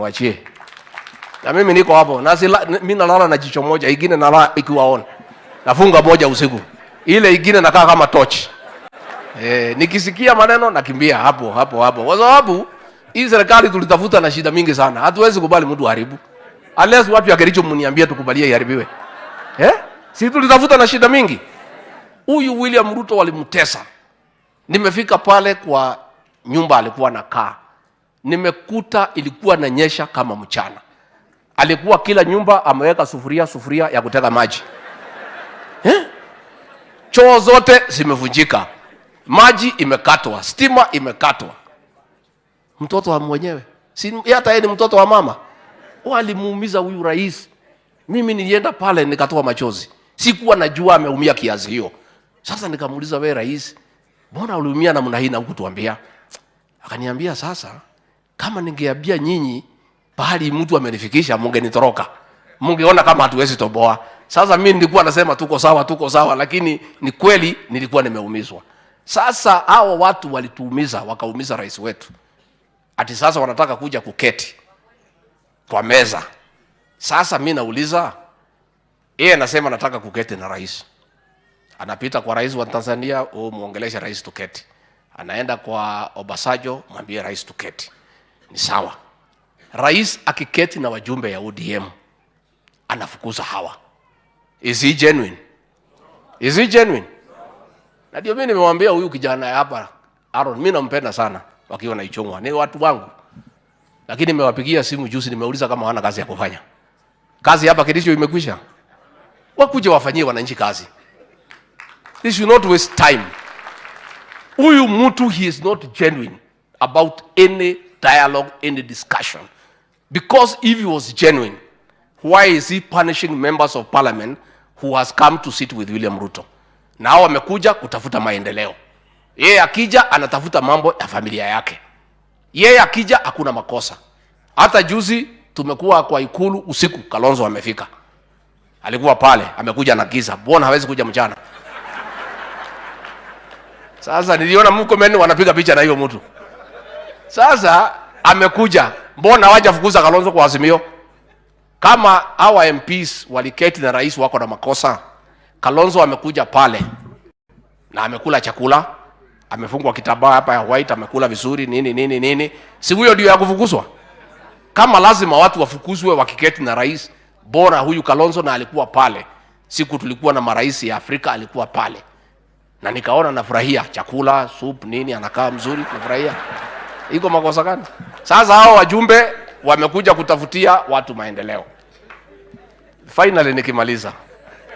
Wachie. Na mimi niko hapo. Na mimi nalala na jicho moja, ingine nalala ikiwa on. Nafunga moja usiku. Ile ingine nakaa kama torch. Nikisikia maneno nakimbia hapo hapo hapo. Kwa sababu hii serikali tulitafuta na shida mingi sana. Hatuwezi kubali mtu haribu. Unless watu ya Kericho mniambie tukubalie iharibiwe. Eh? Si tulitafuta na shida mingi. Huyu William Ruto walimtesa. Nimefika pale kwa nyumba alikuwa anakaa. Nimekuta ilikuwa inanyesha kama mchana. Alikuwa kila nyumba ameweka sufuria sufuria ya kuteka maji. Eh? Choo zote zimevunjika. Maji imekatwa, stima imekatwa. Mtoto wa mwenyewe. Si hata yeye ni mtoto wa mama. Walimuumiza huyu rais. Mimi nilienda pale nikatoa machozi. Sikuwa najua ameumia kiasi hiyo. Sasa nikamuuliza, wewe rais, mbona uliumia namna hii na hukutuambia? Akaniambia, sasa kama ningeambia nyinyi pahali mtu amenifikisha mungenitoroka. Mungeona kama hatuwezi toboa. Sasa mimi nilikuwa nasema tuko sawa, tuko sawa, lakini ni kweli nilikuwa nimeumizwa. Sasa hao watu walituumiza, wakaumiza rais wetu. Ati sasa wanataka kuja kuketi kwa meza. Sasa mimi nauliza, yeye anasema nataka kuketi na rais. Anapita kwa rais wa Tanzania, oh, muongeleshe rais tuketi. Anaenda kwa Obasanjo, mwambie rais tuketi. Ni sawa. Rais akiketi na wajumbe ya ODM anafukuza hawa. Is he genuine? Is he genuine? Na ndio mimi nimemwambia huyu kijana hapa Aaron, mimi nampenda sana wakiwa na Ichung'wa, ni watu wangu. Lakini nimewapigia simu juzi, nimeuliza kama hawana kazi ya kufanya. Kazi hapa Kericho imekwisha. Wakuje wafanyie wananchi kazi. They should not waste time. Huyu mtu, he is not genuine about any dialogue, any discussion. Because if he was genuine, why is he punishing members of parliament who has come to sit with William Ruto? Na hao wamekuja kutafuta maendeleo. Yeye akija anatafuta mambo ya familia yake. Yeye akija hakuna makosa. Hata juzi tumekuwa kwa Ikulu usiku, Kalonzo amefika. Alikuwa pale, amekuja na giza. Mbona hawezi kuja mchana? Sasa niliona Murkomen wanapiga picha na hiyo mtu. Sasa amekuja, mbona hawajafukuza Kalonzo kwa Azimio? Kama hawa MPs waliketi na rais wako na makosa, Kalonzo amekuja pale na amekula chakula, amefungwa kitambaa hapa ya white, amekula vizuri nini nini nini, si huyo ndio ya kufukuzwa? Kama lazima watu wafukuzwe wakiketi na rais, bora huyu Kalonzo, na alikuwa pale siku tulikuwa na marais ya Afrika, alikuwa pale na nikaona nafurahia chakula, soup nini, anakaa mzuri, nafurahia. Iko makosa gani? Sasa hao wajumbe wamekuja kutafutia watu maendeleo. Finally nikimaliza,